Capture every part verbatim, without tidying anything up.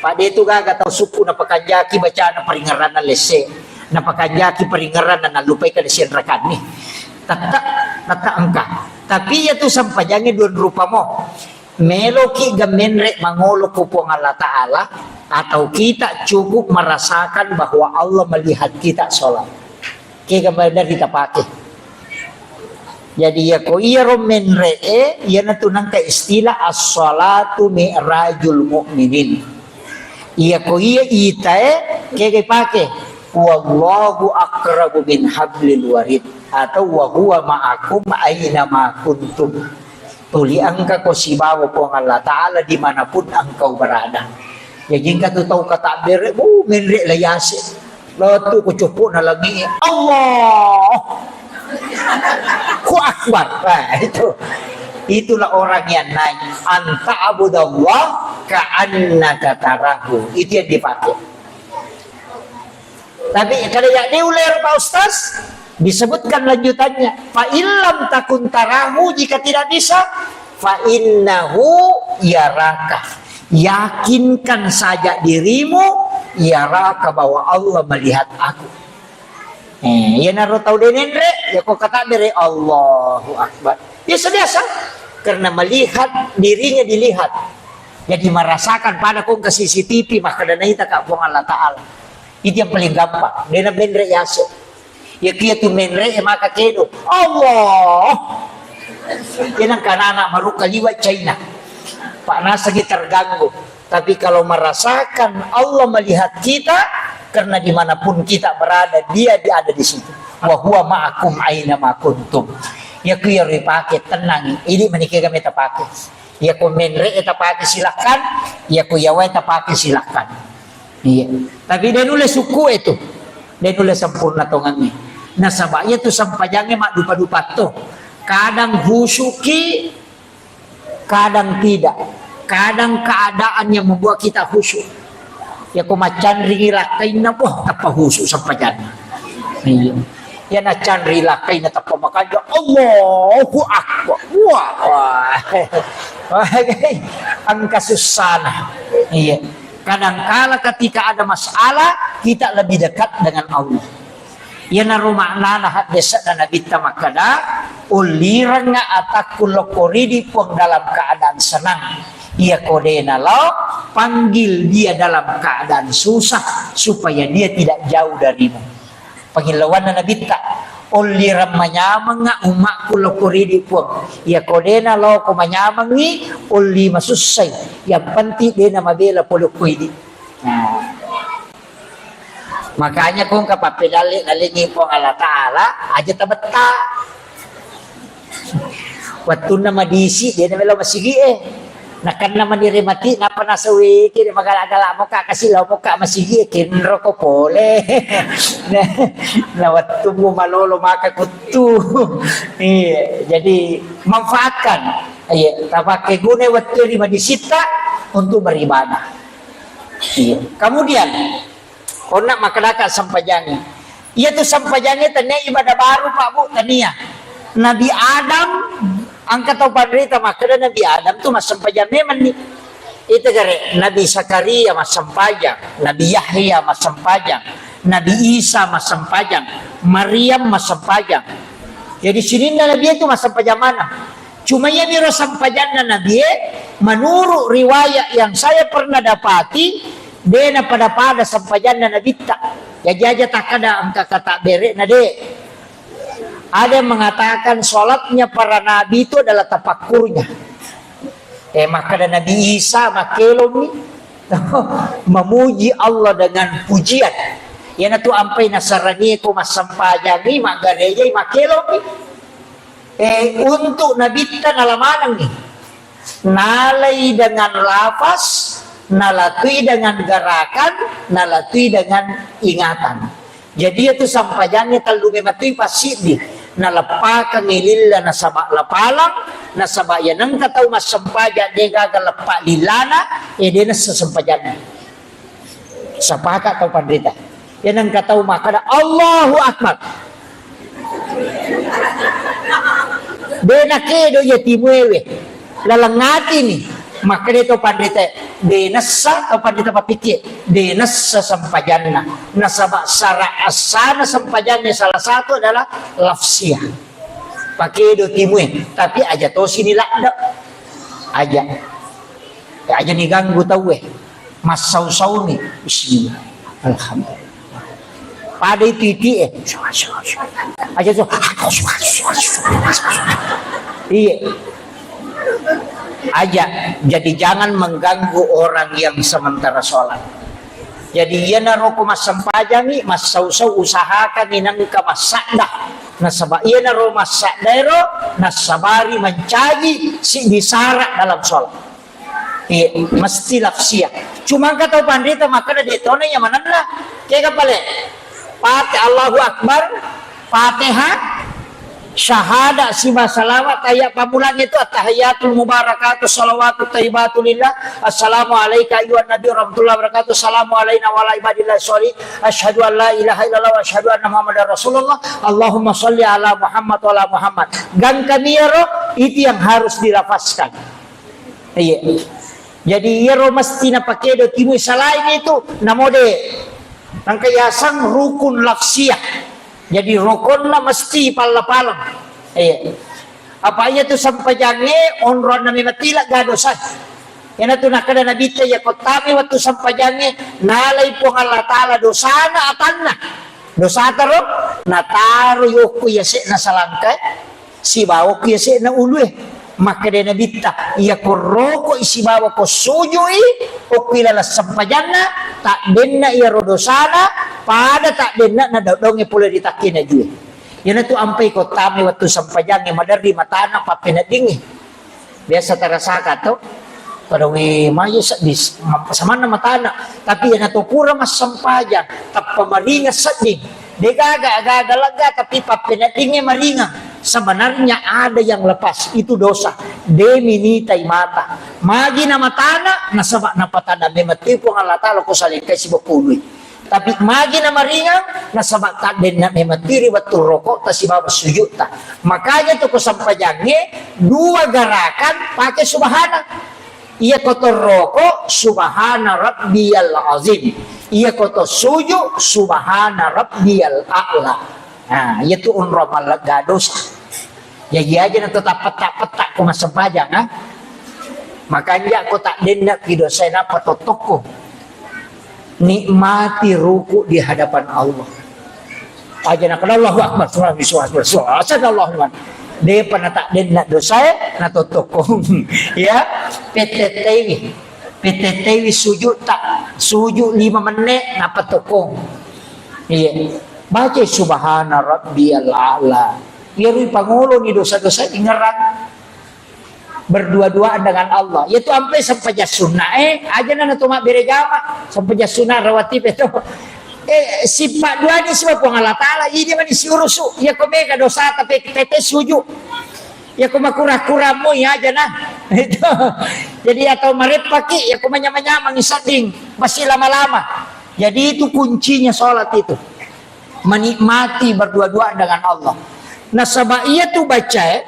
Pada itu gaga tau sukku napakanjaki bacana paringerranna lesse, napakanjaki paringerranna nallupai kada sianrakanni. Tetta, tetta engka. Tapi iya tu sempajangnge dua rupa mo. Meloki ga menre mangolo ko Puang Allah Ta'ala, atau kita cukup merasakan bahwa Allah melihat kita sholat. Kega maderri tapake. Jadi, iya ko iyaro menre'e, iyanatu nengka istilah as-salatu mi'rajul mu'minin. Iya ko iya itae, kega ipake? Wallahu aqrabu min hablil warid atau wa huwa ma'akum aina ma kuntum. Tuli engkako sibawa Puang Allah Ta'ala dimanapun engkau berada. Jaji engka tu tau katabbere, uh, menre la yase. Lotu ku cuppu'na langi'e. Allah. Ku akbar. Nah, itu. Itulah orang yang naik. Anta abudallah ka'annaka tarahu. Itu yang dipakai. Tapi kada jadi uler, Pak Ustaz, disebutkan lanjutannya. Fa illam takun tarahu, jika tidak bisa, fa innahu yaraka. Yakinkan saja dirimu, yaraka, bahwa Allah melihat aku. Eh, iyanaro tau de' nenre, ya ko katabbere, Allahu Akbar. Biasa-biasa, karena melihat dirinya dilihat. Jadi merasakan pada kongka C C T V, makkeda naita ka Puang Allah Ta'ala. Itu yang paling gampang. De' na menre yase. Ya kia tu menre, ya maka kedo. Allah. Kenang kanana marukka liwa China. Pak Nasri terganggu. Tapi kalau merasakan Allah melihat kita, karena dimanapun kita berada, Dia, Dia ada di situ. Wa huwa ma'akum aina ma kuntum. Ya ku ya ripake, tenang. Ini menikah kami terpakai. Ya ku menre tapake, silakan. Ya ku yawa tapake, silakan. Iya. Tapi de' nulle sukku itu. De' nulle sempurna tongengnge. Nasaba iya tu sempajangnge maddupa-dupa to. Kadang husuki, kadang tidak. Kadang keadaan yang membuat kita khusyuk. Ya ko macanringi lakkainna, wah, tappa khusyuk sempajanna. Iya. Ya nacanri lakkainna tappa makanja, Allahu Akbar. Wah, wah. Wah, engka sussana. Iya. Kadangkala ketika ada masalah, kita lebih dekat dengan Allah. Iyanaro maknana haddese'na Nabitta makkeda, ullirengnga atakku lokko ridi Puang dalam keadaan senang. Iya ko de' nalo, panggil Dia dalam keadaan susah supaya Dia tidak jauh darimu. Pangillauanna Nabitta, ullireng manyamengnga ummakku lokko ridi Puang. Iya ko de' nalo ko manyamengngi, ulli masussai. Yang penting de' namabela pole ko idi. Nah. Makanya kong kapappedalle nalengi Puang Allah Ta'ala, aja tabetta. Wettunna madisi, de' namelo masigi e. Nakenna manire mati, napa nasaweke, de' magala-gala moka, kasi lao moka masigi e, kenro ko pole. Nah, na wettummu malolo maka kuttu. Iya, jadi manfaatkan. Iya, tapake guna wettu ri madisitta untuk beribadah. Iya. Kemudian, onna makkedaka sempajangnge. Iya tu sempajangnge tania ibadah baru, Pak, Bu, tania. Nabi Adam, engka tau panrita makkeda Nabi Adam tu massempajang memang ni. Itu gare Nabi Zakaria massempajang, Nabi Yahya massempajang, Nabi Isa massempajang, Maryam massempajang. Jadi sininna Nabi itu massempajang mana? Cuma iya miro sempajanna Nabie, menurut riwayat yang saya pernah dapati, de' napada-pada sempajanna Nabitta. Jaji aja takkeda engka kata bere'na, de'. Ada yang mengatakan sholatnya para nabi itu adalah tafakkurnya. Eh, makkeda Nabi Isa makkelommi memuji Allah dengan pujian. Iyanatu ampai nasaranie ko massempajangi, maggarejai, makkelommi. Eh, untuk Nabitta nala manengngi. Nalai dengan lafaz, nalatui dengan gerakan, nalatui dengan ingatan. Jadi itu sampajangnge tellu mematui passiddi. Naleppakengngi lilla nasaba lapalang, nasaba iya nengka tau massempajang degaga leppa lillana, eh, de nessa sempajanna. Sapaka tau panrita. Iya nengka tau makkeda, "Allahu Akbar." De nakedo iya timuewe. Laleng atini. Makkeda tau panrita, De nessa, apa de tapapikir, de nessa sempajanna. Nasaba sara assana sempajanna salah satu adalah lafsiah. Pakedo timue, tapi aja tosi ni ladde. Aja. Aja ni ganggu tauwe. Massau-sauni. Bismillah. Alhamdulillah. Pada itu iti eh. Aja tuh. Iya. Aja. Jadi jangan mengganggu orang yang sementara sholat. Jadi iyanaro ko massempajangi, massau-sau usahakangi nengka massadda. Nasaba iyanaro massaddaero nassabari mancaji siddi sara dalam sholat. Iya, mesti lafsiah. Cuma engka tau panrita makkeda de tona iya manenna. Kega pale? Pate Allahu Akbar, Fatihah, syahada siba salawat, ayat pammulang itu at-tahiyatul mubarakatuh salawatut thayyibatu lillah. Assalamu alaika ayyuhan nabi warahmatullahi wabarakatuh. Assalamu alaina wa ala ibadillah sholih. Asyhadu an la ilaha illallah wa asyhadu anna Muhammadar Rasulullah. Allahumma sholli ala Muhammad wa ala Muhammad. Gangkami ero, itu yang harus dilafazkan. Iya. Jadi iyaro mesti napakedo timui, selain itu namode. Nangka yaseng rukun lafsiah. Jadi rukun na mesti palla-palang. Iya. Apa iya tu sempajangnge onronna memang tila ga dosa. Iyana tu nakkeda Nabitta iya kottami wettu sempajangnge nalai Puang Allah Ta'ala dosana atanna. Dosata ro nataro yokku yase'na salangka. Sibawa ku yase'na ulue. Makkeda Nabitta, iya ko rokoi sibawa ko sujui, okki laleng sempajanna, taddenna iyaro dosana, pada taddenna na daunge pole ri takkena jue. Iyanatu ampai ko tame wettu sempajangnge maderri matana pappeneddingngi. Biasa tarasaka to. Pada we maje seddis, ma-, samanna matana. Tapi iyana to pura massempajang, tappa maringa sedding. De gaga, gaga lega, tapi pappeneddingnge maringa. Sebenarnya ada yang lepas, itu dosa. De minitai mata. Magi na matana, nasaba napatana memang Puang Allah Ta'ala ko salengkai sibokului. Tapi magi na maringang, nasaba taddenna memang tiri wettu rokok ta sibawa sujud ta. Makanya tu ko sempajangnge dua gerakan pakai subhana. Iya ko torroko, subhana rabbiyal azim. Iya ko to suju, subhana rabbiyal a'la. Nah, iya tu onro mallega dosa. Jaji aja na tetap petak-petak ko massempajang, ha? Makanja ko taddenna ki dosa napa tottokko. Nikmati ruku di hadapan Allah. Aja nakkeda Allahu Akbar, subhanallah, subhanallah, subhanallah, Allahu Akbar. Depa na taddenna dosae, na tottokko. Ya, petetteiwi. Petetteiwi sujud ta, sujud lima menit, napa tokko. Iya. Baca subhana rabbiyal a'la. Iyarui pangoloni dosa-dosa ingerang. Berdua-duaan dengan Allah. Yaitu ampai sempajang sunna, eh, aja nana to mabbere jama, sempajang sunna rawatib itu. Eh, sippa dua ni sippa Puang Allah Ta'ala, ini mani siurusu. Iya ko mega dosa tapi tete suju. Iya ko makura-kura mo iya aja nah. Itu. Jadi atau mareppaki, iya ko manyama-nyama ngisadding, masih lama-lama. Jadi itu kuncinya sholat itu. Menikmati berdua-dua dengan Allah. Nasaba iya tu baca, eh,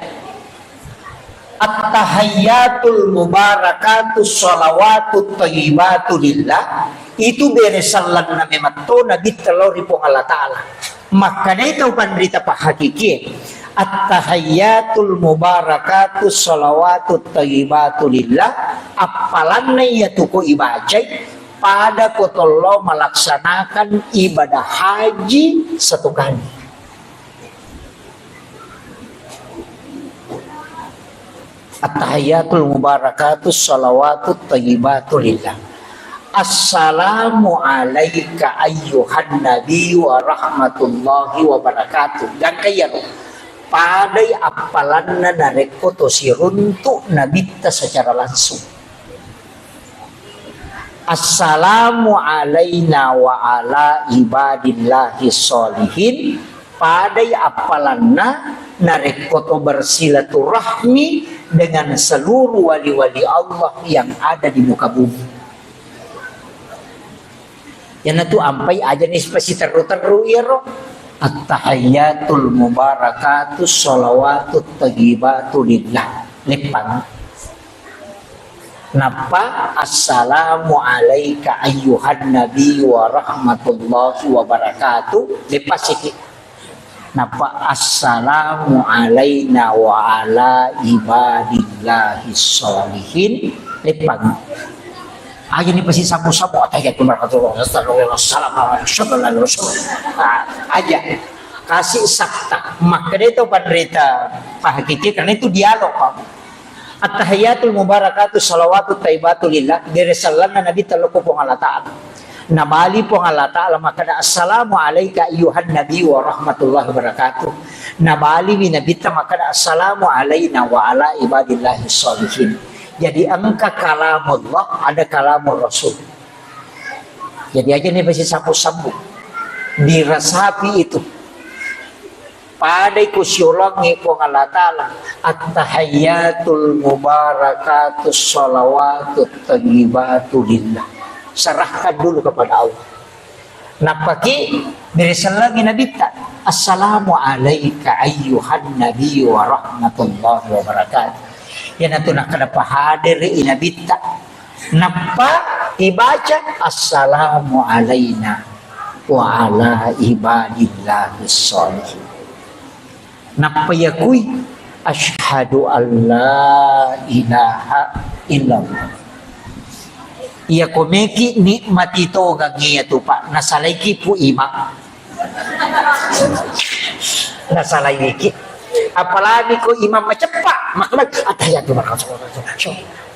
At-tahayyatul mubarakatus shalawatut thayyibatu lillah, itu bere sellenna memetto Nabitta lao ri Puang Allah Ta'ala. Makkedai tau panrita pahakikie, at-tahayyatul mubarakatus shalawatut thayyibatu lillah, appalanna iyatu ko ibacai pada ko tollo melaksanakan ibadah haji satu kali. At-tahiyyatul mubarakatus shalawatut thayyibatu lillah. Assalamu alaika ayyuhan nabi wa rahmatullahi wa barakatuh. Gangka iyaro. Padai appalanna narekko to siruntu nabitta secara langsung. Assalamu alaina wa ala ibadillahi sholihin. Padai appalanna narekko to bersilaturahmi dengan seluruh wali-wali Allah yang ada di muka bumi. Iyanatu ampai aja ni pasiterru-terru iyaro. At-tahayyatul mubarakatus shalawatut thayyibatu lillah. Leppang. Nappa, "Assalamu alaika ayyuhan nabi wa rahmatullahi wa barakatuh." Leppasiki. Nappa, "Assalamu alaina wa ala ibadillahi sholihin." Leppang. Aja ni pasi sabu-sabu, "Attahiyatu, barakatuh, assalamu alaikum, asyhadu an la ilaha illallah." Ah, aja. Kasih sakta. Makkeda itu panrita pahakiki, karena itu dialog, Pak. "Attahiyatul mubarakatuh salawatut thayyibatu lillah," bere sellenna Nabitta lokko Puang Allah Ta'ala. Nabali Puang Allah Ta'ala makkeda, "Assalamu alaika ayyuhan nabi wa rahmatullahi wa barakatuh." Nabaliwi Nabitta makkeda, "Assalamu alaina wa ala ibadillahi sholihin." Jadi engka kalamullah, ada kalamur Rasul. Jadi aja ni pasi sabu-sabu. Diresapi itu. Padai ku siulangi Puang Allah Ta'ala, "Attahiyatul mubarakatus shalawatut thayyibatu lillah." Serahkan dulu kepada Allah. Nappaki bere sellengi Nabitta, "Assalamu alaika ayyuhan nabi wa rahmatullahi wa barakatuh." Iyanatu nakkeda pahadere i Nabitta. Nappa ibaca, "Assalamu alaina wa ala ibadillahi sholihin." Nappa yakui, "Asyhadu an la ilaha illallah." Iyako meki nikmati togang iyatu, Pak, nasalaiki pu imang. Nasalaiki. Apalagi ko imam maceppa, makkeda, "Attahiyatu, barakatuh."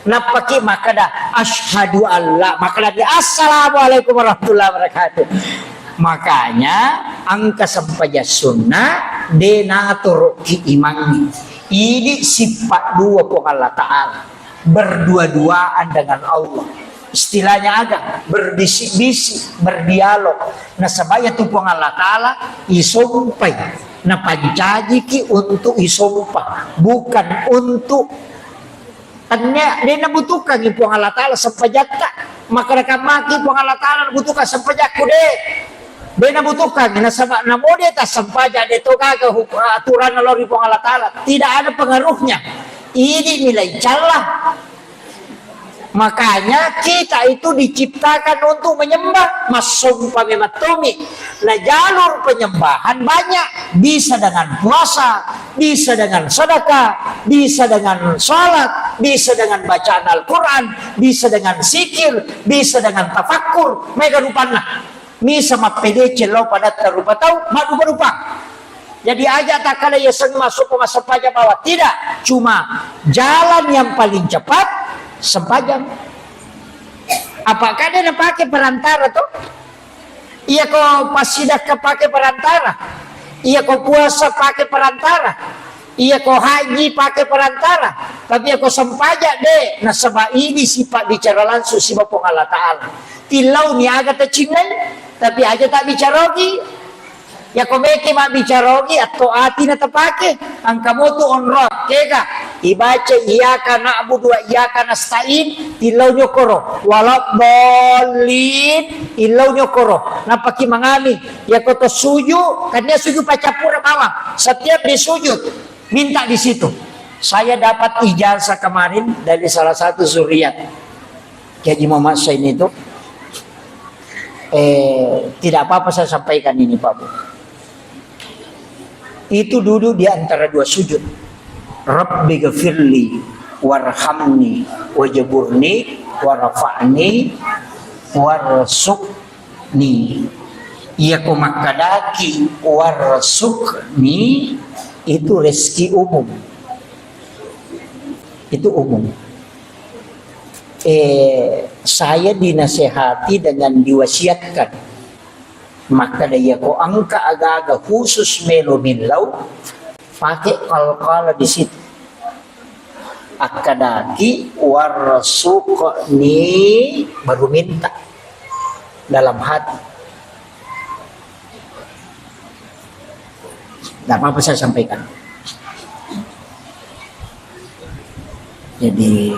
Nappaki makkeda, "Asyhadu alla," makkeda, "Assalamualaikum warahmatullahi wabarakatuh." Makanya, engka sempajang sunna, de naturuki imangnge. Ini sifat dua Puang Allah Ta'ala. Berdua-duaan dengan Allah. Istilahnya aga? Berbisik-bisik, berdialog. Nasaba iyatu Puang Allah Ta'ala isompai, napancajiki untuk isompa, bukan untuk, tennia, de nabutuhkangi Puang Allah Ta'ala sempajatta. Makkeda maki Puang Allah Ta'ala nabutuhkan sempajakku, de. De nabutuhkangi, nasaba namo de tassempajang, de to gaga huk-, aturanna lao ri Puang Allah Ta'ala. Tidak ada pengaruhnya. Ini nilai calla. Makanya kita itu diciptakan untuk menyembah, massompa memang tommi. Nah, jalur penyembahan banyak, bisa dengan puasa, bisa dengan sedekah, bisa dengan salat, bisa dengan bacaan Al-Quran, bisa dengan zikir, bisa dengan tafakkur, maega rupanna. Misa mappedeceng lao padatta rupa tau, maddupa-dupa. Jadi aja takkala yaseng masuk ke massempajang bawang. Tidak, cuma jalan yang paling cepat sempajang. Apakah de napake perantara to? Iyako passidakka pake perantara, iyako puasa pake perantara, iyako haji pake perantara, tapi iyako sempajang de, nasaba ini sifat bicara langsung siba Puang Allah Ta'ala. Tillauni aga tacinnai, tapi aja tabbicarogi. Iyako meki mabbicarogi, atto ati na tapake, engka motu onrong, kega, ibaca iyyaka na'budu wa iyyaka nasta'in, tillau nyokkoro, waladdallin, illau nyokkoro, nappaki mangami, iyako to suju, kan nia suju paccappura bawang, setiap di sujud, minta di situ. Saya dapat ijazah kemarin dari salah satu zuriat Kiai Haji Muhammad Sain itu, eh, tidak apa-apa saya sampaikan ini, Pak Bu. Itu duduk di antara dua sujud. Rabbi gfirli warhamni wajaburni warfa'ni warsuqni. Iyako makkadaki warsuqni, itu rezeki umum. Itu umum. Eh, saya dinasehati dengan diwasiatkan. Makkeda iyako engka aga-aga khusus melo millau, pake qalqalah di situ. Akkadaki warsuqni, baru minta dalam hati. Tidak apa-apa saya sampaikan. Jadi,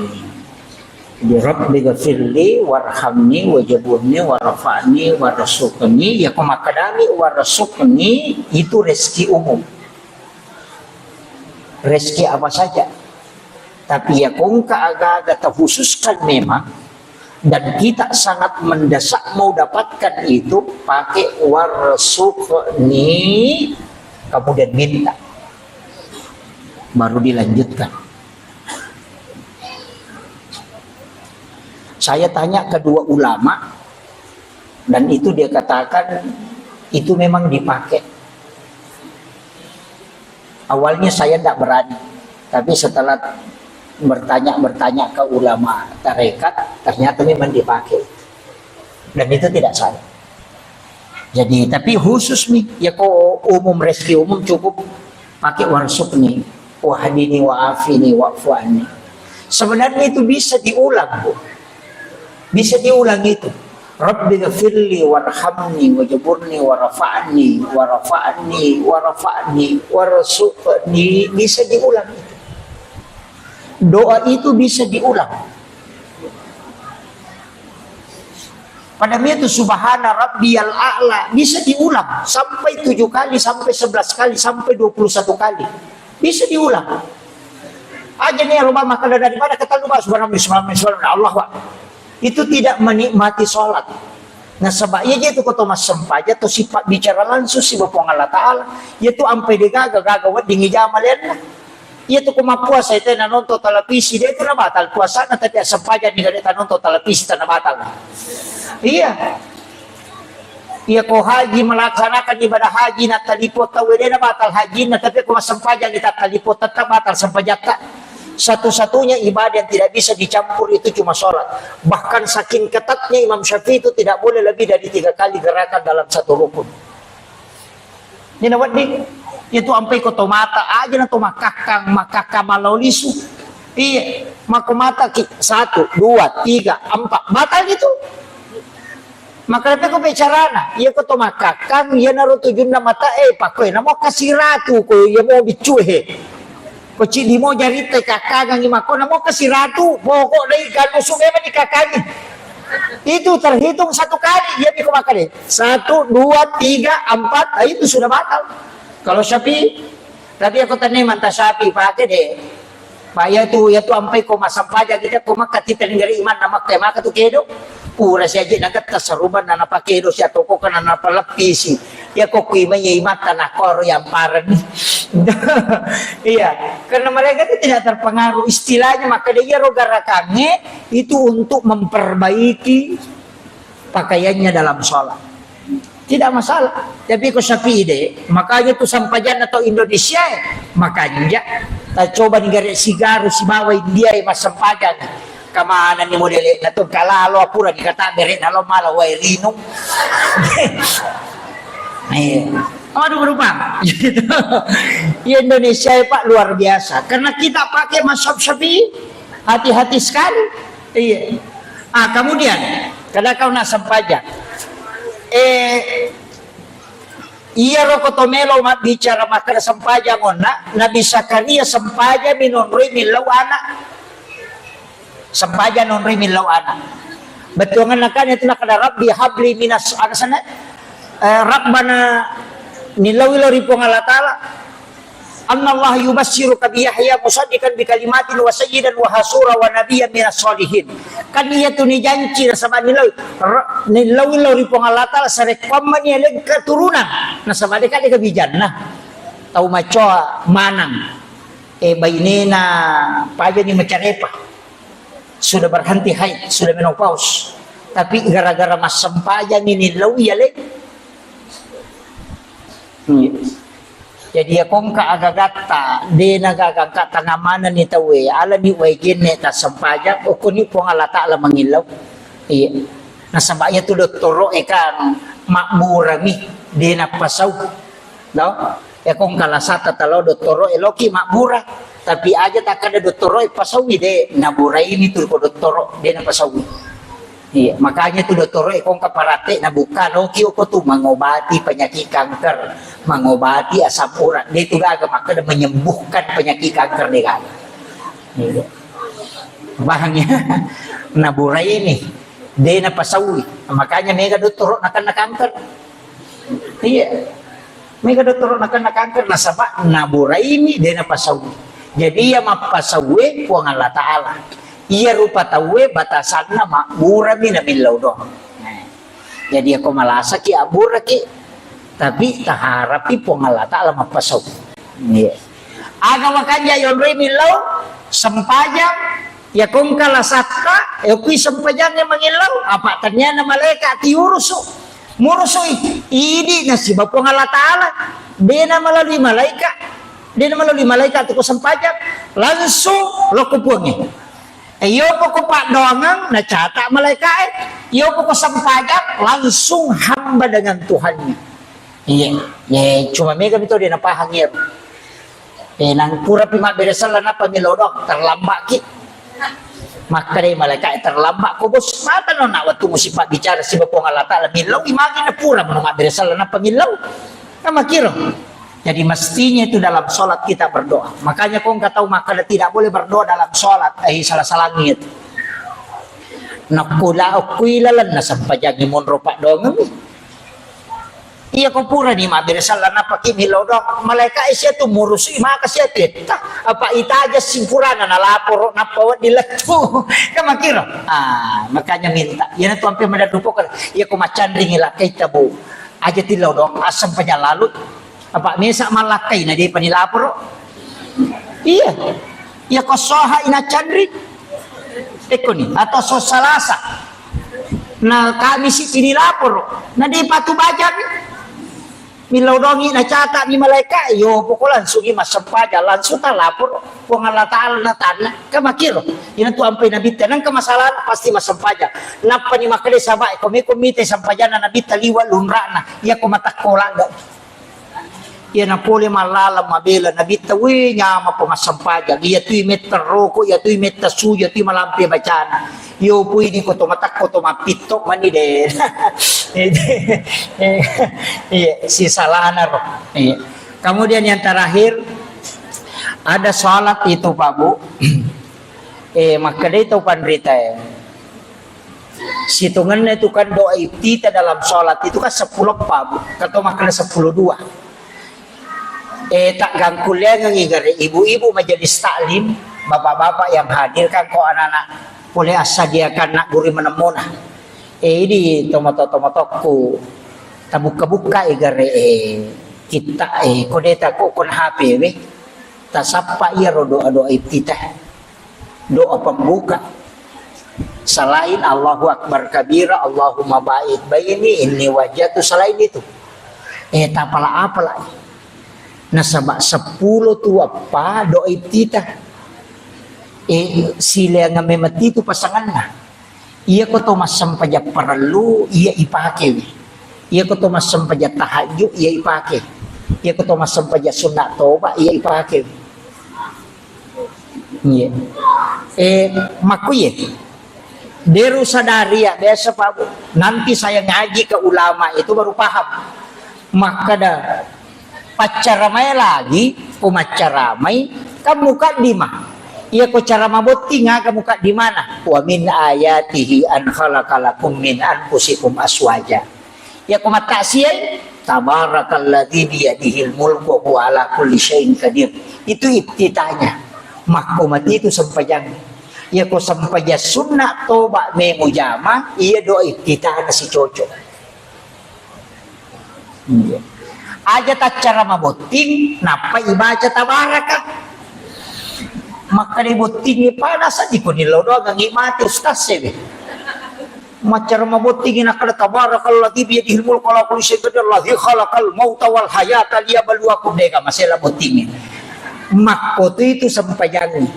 di Rabbi ghafirli warhamni wajaburni warfa'ni warzuqni, iyako makkadami warzuqni itu rezeki umum. Rezeki apa saja. Tapi ya kongka aga-aga terkhususkan memang, dan kita sangat mendesak mau dapatkan itu, pakai warzuqni, kemudian minta. Baru dilanjutkan. Saya tanya kedua ulama, dan itu dia katakan itu memang dipakai. Awalnya saya tidak berani, tapi setelah bertanya-bertanya ke ulama tarekat, ternyata memang dipakai. Dan itu tidak salah. Jadi, tapi khusus nih, ya kok umum, rezeki umum cukup pakai warzuqni, wahdini, wa'afini, wa'fu anni. Sebenarnya itu bisa diulang, Bu. Bisa diulang itu. Rabbi ghafirli warhamni wajburni warfa'ni warfa'ni warfa'ni warzuqni. Bisa diulang itu. Doa itu bisa diulang. Pada itu subhana rabbiyal a'la bisa diulang sampai tujuh kali, sampai sebelas kali, sampai dua puluh satu kali. Bisa diulang. Aja nih, Roba, maka daripada ketalu, Pak, subhanallah, subhanallah, subhanallah, Allah, Pak. Itu tidak menikmati sholat. Nasaba iya je tu ko to massempajang to sifat bicara langsung siba Puang Allah Ta'ala. Iya tu ampai de gaga, gaga wedding ijama lenna. Iya tu ko mappuasa itu na nonton televisi, de tu na batal puasana, tapi assempajang ni gare ta nonton televisi, tana batal. Iya. Iya ko haji, melaksanakan ibadah haji, na taliput tau, de na batal hajinna, tapi ko massempajang ni ta taliput, tetap batal sempajatta. Satu-satunya ibadah yang tidak bisa dicampur itu cuma sholat. Bahkan saking ketatnya Imam Syafi'i itu tidak boleh lebih dari tiga kali gerakan dalam satu rukun. Ini na wedding, itu ampai ko to mata aja na to makkakkang, makkakkang malao lisu. Iya, mako mata ki, satu, dua, tiga, empat, batal itu. Maka tapi ko bicarana, iya ko to makkakkang, iya naro tujunna mata, eh, pakko, eh, namo kasiratu ko, iya mo biccu, eh. Ko ciddi mo jaritta kakkangangi mako, namo kasiratu, pokok dai kanusu memang dikakkangi. Itu terhitung satu kali, iya miko maka deh. Satu, dua, tiga, empat, ah, itu sudah batal. Kalau Syafi'i, tapi aku tanya manta Syafi'i, pakai deh. Pak, iya tu, iya tu ampai ko massempajang kita ko Makkah, kita negeri iman na Makkah, maka tu kedo. Pura siaji na getta saruban na napakedo sia toko kana napaleppisi. Iya ko kui mai imatta na koro yang parani. Iya, karena mereka itu tidak terpengaruh. Istilahnya maka dia ro garakange itu untuk memperbaiki pakaiannya dalam sholat. Tidak masalah. Tapi ko Syafi'i de, makanya tu sampajanna tau Indonesia, eh. Makanja, ta coba ni gare sigaru sibawa India, eh, massempajang. Kamana ni modele na tu kalalo pura ni kata bere na lo mala wae rinung. Eh. Aduh, berubah. Iya, Indonesia, eh, Pak, luar biasa. Karena kita pakai mazhab Syafi'i, hati-hati sekali. Iya. Ah, kemudian, kada kau nak sempajang. Eh, iya roko to melo mabbicara makkeda sempajang onna, Nabi Zakaria sempajang minonroi millau anak. Sempajang nonroi millau anak. Bettuanganna kan itu nakada Rabbi habli minas, ada sana, eh, Rabbana, millau ilo ri Puang Allah Ta'ala. Annallaha yubassiruka bi Yahya musaddiqan bi kalimatin wa sayyidan wa hasura wa nabiyyan minas sholihin. Kan iya tu nijanci nasaba nilawi, ra-, nilawi lao ri Puang Allah Ta'ala sarekkuamma ni aleng keturunan. Nasaba deka deka bijanna. Tau macoa manang. Eh, bainena pajani macarepa. Sudah berhenti haid, sudah menopause. Tapi gara-gara massempajang ini lawi aleng. Iya. Jadi ya kongka agagatta, dena gaga ka tangamanani tawe, alani wae genne tassempajang, okoni Puang Allah Ta'ala mangillau. Iya. Nasaba iya tu dottoro e kan makburami, dena pasau. No? Ya kongka lasata talo dottoro e loki makbura. Tapi aja takkada dottoro e pasaui de, naburaini tu ko dottoro, dena pasaui. Iya, makanya tu dottoro e kongka parate nabuka loki oko tu mengobati penyakit kanker, mengobati asam urat. De tu gaga makkeda menyembuhkan penyakit kanker de gaga. Iya. Paham ya? Naburaini, de napasaui. Makanya mega dottoro nakenna kanker. Iya. Mega dottoro nakenna kanker nasaba naburaini de napasaui. Jadi iya mappasauwe Puang Allah Ta'ala. Iya rupa tauwe batasanna mabburami namillau doang. Nah, jadi ako malasaki abburaki, tapi taharapi Puang Allah Ta'ala mappasau. Iya. Aga makanja yonroi millau, sempajang, ya kongka lasatta, ya kui sempajangnge mangillau, apa taniana malaika tiurusu. Murusui, idi nasiba Puang Allah Ta'ala. Dena melalui malaika, dena melalui malaika tu ko sempajang, langsung loko Puangnge. Eh, iyo poko paddoangeng, nacata malaikae. Iyo poko sempajang, langsung hamba dengan Tuhannya. Iya, iya, cuma mega mito dia napahang iya. Eh, nang purapi mabbere sella nappa millau doang, terlambat ki. Makkeda malaikae, terlambat ko bos. Mata no nak waktu musi pabbicara siba Puang Allah Ta'ala, millau imagi na pura mano mabbere sella nappa millau. Kan makiro. Jadi mestinya itu dalam sholat kita berdoa. Makanya kau nggak tahu makkeda tidak boleh berdoa dalam sholat. Eh, salah-salahnya itu. Nakula okui lalenna sempajangi monro paddoangeng. Iya ko purani mabbere sella nappa ki millau doang. Malaika sia tu murusui maka sia tetta. Apa itaja simpurana nalaporo nappa wedding lettu. Kan makiro. Ah, makanya minta. Iyana tu ampe madaddupo kan. Iya ko macanringi lakkaita bu. Aja tillau doang. Asam panyalalu. Apa mesa malakkai na depa nilaporo. Iya. Iya ko soha ina canri. Ekko ni. Atau so salasa. Na Kamisi pinilaporo, na de patu bajang. Millau dongi na cata mi malaika, yo poko langsung i massempajang, langsung ta laporo Puang Allah Ta'ala na tanna. Ka makiro, ina tu ampai nabitta, nangka masalah pasti massempajang. Nappa ni makkeda sahabat, ko meko mite sempajanna nabitta liwa lunrana, iya ko matakko ladda. Iyana pole mallaleng mabela nabitta, we, nyamappa massempajang. Iyatui metta roko, iyatui metta suju, iyatui malampe bacana. Iyo pui di ko to matakko to mappitto mani de. Iya, si salana ro. Iya. Kemudian yang terakhir, ada salat itu, Pak Bu. Eh, makkedai tau panrita, eh. Sitongenna itu kan doa iftitah dalam sholat itu kan seppulo eppa, Bu. Kato makkeda seppulo dua. Eh, tak gangkuliangengi gare ibu-ibu majelis taklim, bapak-bapak yang hadir kan ko anak-anak pole assadiakan nak guru manemmona. Eh, idi tomato-tomatokku tabukka-bukka i gare, eh, kitta, eh, kodeta ko kon H P we. Tasappa iyaro doa-doa iftitah. Doa pembuka. Selain Allahu Akbar kabira, Allahumma ba'id baini, inni wajjahtu, selain itu. Eh, tapala-apala. Nasaba seppulo tu eppa doa iftitah. Eh, sileang memang itu pasanganna. Iya ko to massempajang parellu, iya ipake. Iya ko to massempajang tahajud, iya ipake. Iya ko to massempajang sunna toba, iya ipake. Iya. Eh, makkuye. Deru sadari ya, biasa Pak Bu. Nanti saya ngaji ke ulama itu baru paham. Makkeda paccaramai lagi, ko maccaramai, kan mukaddimah. Iya ko cara mabotting aga mukaddimana. Wa min ayatihi an khalaqa lakum min anfusikum aswaja. Iya ko mattaksiai, tabarakalladzi biyadihil mulku wa huwa ala kulli syai'in qadir. Itu iftitahnya. Makko mati itu sempajang. Iya ko sempajang sunna toba memu jama, iya doa iftitahna si cocok. Iya. Aja taccara mabotting, nappa ibaca tabaraka. Makkeda bottingi panasa di koni lo doang ngi mati ustaz sebe. Maccara mabottingi nakkeda tabarakalladzi biyadihil mulku ala kulli syai'in qadir alladzi khalaqal mauta wal hayata liyabluwakum, dega masela bottingi. Makko tu itu sempajangi.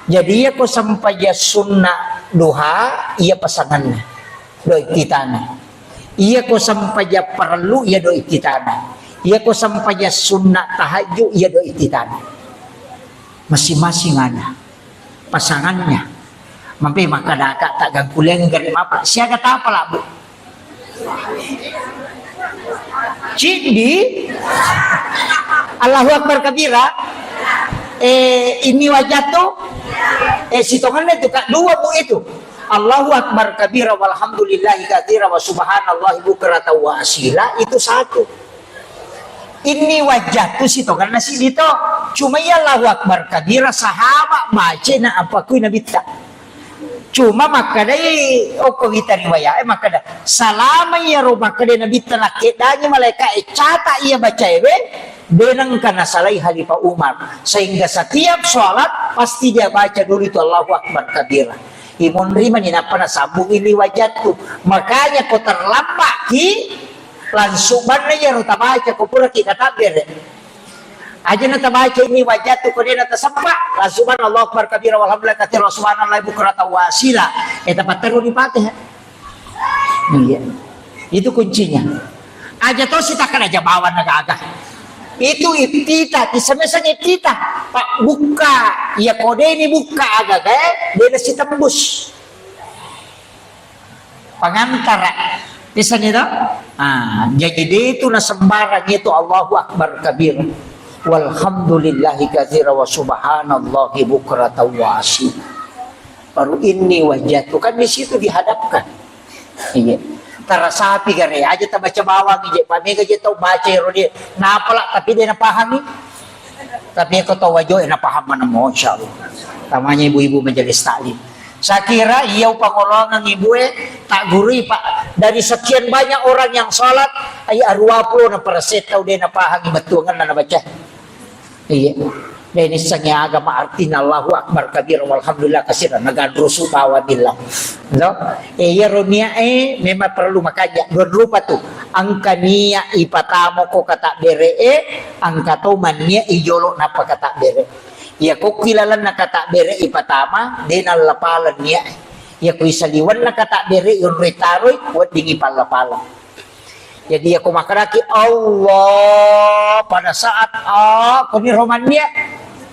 Jadi iya ko sempaja sunna duha, iya pasanganna. Doa iftitahna. Iya ko sempaja parellu, iya doa iftitahna. Iya ko sempaja sunna tahajud, iya doa iftitahna. Masing-masing ada pasangannya. Mampe makkadaka tak gangkuliang gare mapa. Siaga tapa labu. Cidi. Allahu Akbar kabira. Eh, ini wajah tu. Eh, sitongannya itu kak dua bu itu. Allahu Akbar kabira walhamdulillahi katsira wa subhanallahi bukratan wa asila itu satu. Ini wajah tu sitonganna sidi to. Cuma iya Allahu Akbar kabira, sahabat baca na apa kui Nabitta. Cuma makkedai okko wita riwayat, eh, makkeda, salama iyaro makkeda Nabitta nakkeddangi malaika e, catat iya bacaewe, de nengka nasalai Khalifah Umar. Sehingga setiap sholat pasti dia baca dulu itu Allahu Akbar kabira. Imonri mani nappa nasambung ini wajatku. Makanya ko terlambat ki, langsung banna iyaro tabaca ko pura ki katabbere. Aja na tabaca ini wajatku ko de na tasappa, langsung banna Allahu Akbar kabira walhamdulillah katsira wa subhanallahi bukratan wa asila. Eh, tapatteru di Fatihah. Iya. Itu kuncinya. Aja to sitakkada aja bawang na gaga. Itu iftitah, disemeseng iftitah. Pak bukka, iya ko de ni bukka agaga, eh, de na sitembus. Pangantara. Bisa ni to? Ah, jadi de itu na sembarang itu Allahu Akbar kabir. Walhamdulillahi katsira wa subhanallahi bukratan wa asila. Baru ini wajah tu kan di situ dihadapkan. Iya. Tarasapi gare aja tabaca bawang je, pamega je tau baca ero dia. Napala tapi de na pahami. Tapi ko tau wajo e na paham mana, masya Allah. Tamanya ibu-ibu majelis taklim. Saya kira iya upangolongan ibu e tak gurui Pak. Dari sekian banyak orang yang sholat, ai arua puluh na persen tau de na pahami bettuangan na baca. Iya. Deni sangi agama artinya Allahu Akbar kabira walhamdulillah kasira nagadrusu bawa bilang. No? Eh, iya ronia eh memang perlu makanya dua rupa tu. Angka nia ipatamo ko kata bere eh, angka to mania ijolo napa kata bere. Iya ko kilalan na kata bere ipatama, dena lapala nia. Iya ko isaliwan na kata bere yonre taroi, kuat dingi pala-pala. Jadi, iya ko makkedaki Allah pada saat, ah, koni romannia,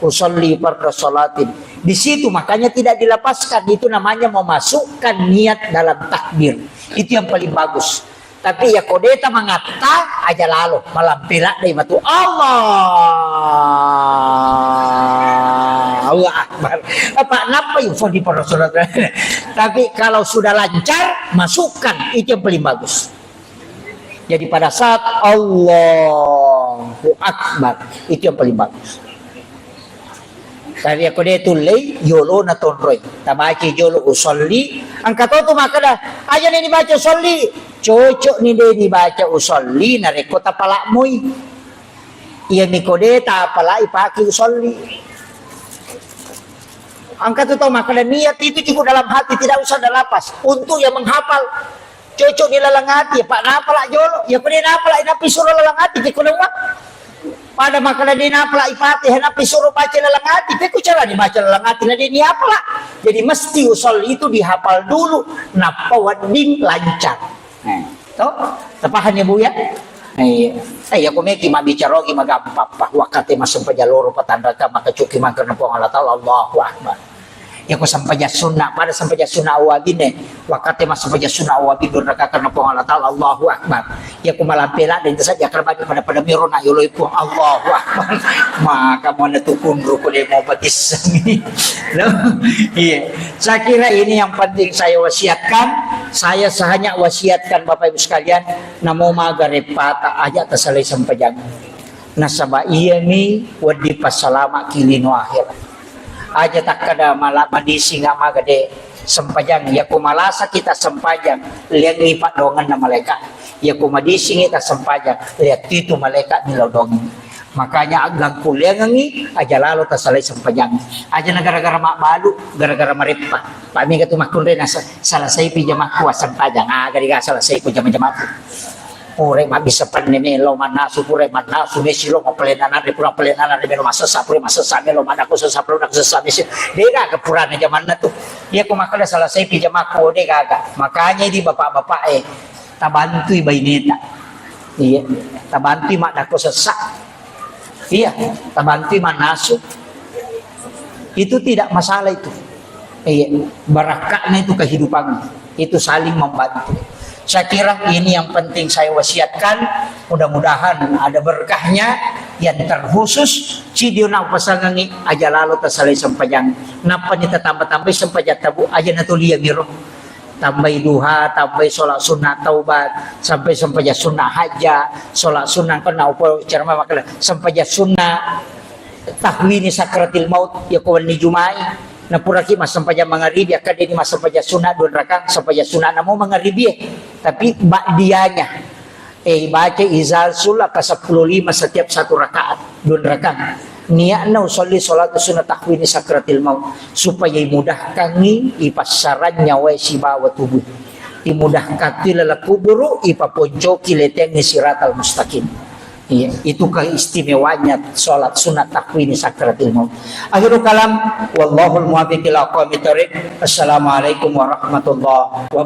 usolli farda salatin. Di situ makanya tidak dilepaskan, itu namanya memasukkan niat dalam takbir. Itu yang paling bagus. Tapi iya ko deta mangatta aja lalo, malampe ladde matu Allah. Allahu Akbar. Apa napa usolli farda salatin? Tapi kalau sudah lancar, masukkan, itu yang paling bagus. Jadi pada saat Allahu Akbar, itu yang paling bagus. Tapi iya ko de tullei, yolo na tonroi. Tabaca jolo usolli, angka to tu makkeda, aja ni dibaca usolli. Cocok ni de dibaca usolli, narekko tapalakmoi. Iya mi ko de tapalai pake usolli. Angka tu tau makkeda niat itu cukup dalam hati, tidak usah ada lafaz. Untuk yang menghafal, cocok di lalang ati, Pak, napala jolo. Ya ko de napala, nappi suro lalang ati, ke kono wa. Pada makkeda de napala Fatihah, nappi suro baca lalang ati, pe ku cara dibaca lalang ati, na de ni apala. Jadi mesti usolli itu dihafal dulu, nappa wedding lancar. Nah, to? Tapaham ya, Bu, ya? Iya. Eh, ya, ko meki mabbicara ogi magampang, Pak. Wakkate massempajang loro patanraka, maka cuki mangkana Puang Allah Taala, Allahu Akbar. Ya, ko sempajang sunna, pada sempajang sunna awabine. Wakkate massempajang sunna awabin, dua rakaat karena Puang Allah Taala, Allahu Akbar. Ya, ko malampe ladde, itu saja, karena pada-pada miro na yoloi Puang, Allahu Akbar. Maka mana tu kunru ko de mau patissengi. Loh, iya. Saya kira ini yang penting saya wasiatkan. Saya hanya wasiatkan Bapak Ibu sekalian, namo maga repata aja tasalai sempajang. Nasaba iyami wedding passalama ki lino akhirat. Aja takkada mala madising amaga de sempajang. Yako malasa kita sempajang, liangi padonganna malaika. Yako madising kita sempajang, lihat itu malaika ni lao dongi. Makanya agangku liangengi aja lalo tasalai sempajang. Aja na gara-gara mabbalu, gara-gara mareppa. Pak mega tu makkunre nasa salasai pi jamakku sempajang. Ah, gari ga salasai ku jama-jamaku. Pura mabbissa penne melo mannasu, pura mannasu mesi lo mappalenna nanre, pura palenna nanre melo massessa, pura massessa melo maddakko sessa, pura maddakko sessa mesi. Degaga purana jamanna tu. Iya ko makkeda salasai pi jamakku degaga. Makanya di bapak-bapak e, tabantui baineta. Iya, tabantui maddakko sessa. Iya, tabantui mannasu. Itu tidak masalah itu. Iya, barakatnya itu kehidupan. Itu saling membantu. Saya kira ini yang penting saya wasiatkan. Mudah-mudahan ada berkahnya yang terkhusus. Cidio na upasangangi aja lalo tasalai sempajang. Nappa ni tatamba-tambai sempajang tabu aja na tulia miro. Tambai duha, tambai sholat sunnah taubat, sampai sempajang sunnah hajja, sholat sunnah kena upo ceramah makala sempajang sunnah tahwini sakratil maut, ya ko wenni Jumai, napuraki massempajang mangaribi, akkadeni massempajang sunat dua rakang, sempajang sunat namo mangaribi, eh. Tapi ba'dianya, eh, baca izal sulaka sepuluh lima setiap satu rakaat, dua rakang. Niatna usolli salatu sunnah tahwini sakratil maut, supaya imudahkangi ipassarangngi nyawae sibawa tubuh. Imudahkangi laleng kuburu, ipaponcoki letengngi siratal mustaqim. Iya, itu keistimewaannya sholat sunat tahwini sakratil maut. Akhirul kalam, wallahul muwaffiq ila aqwamit thariq. Assalamualaikum warahmatullahi wabarakatuh.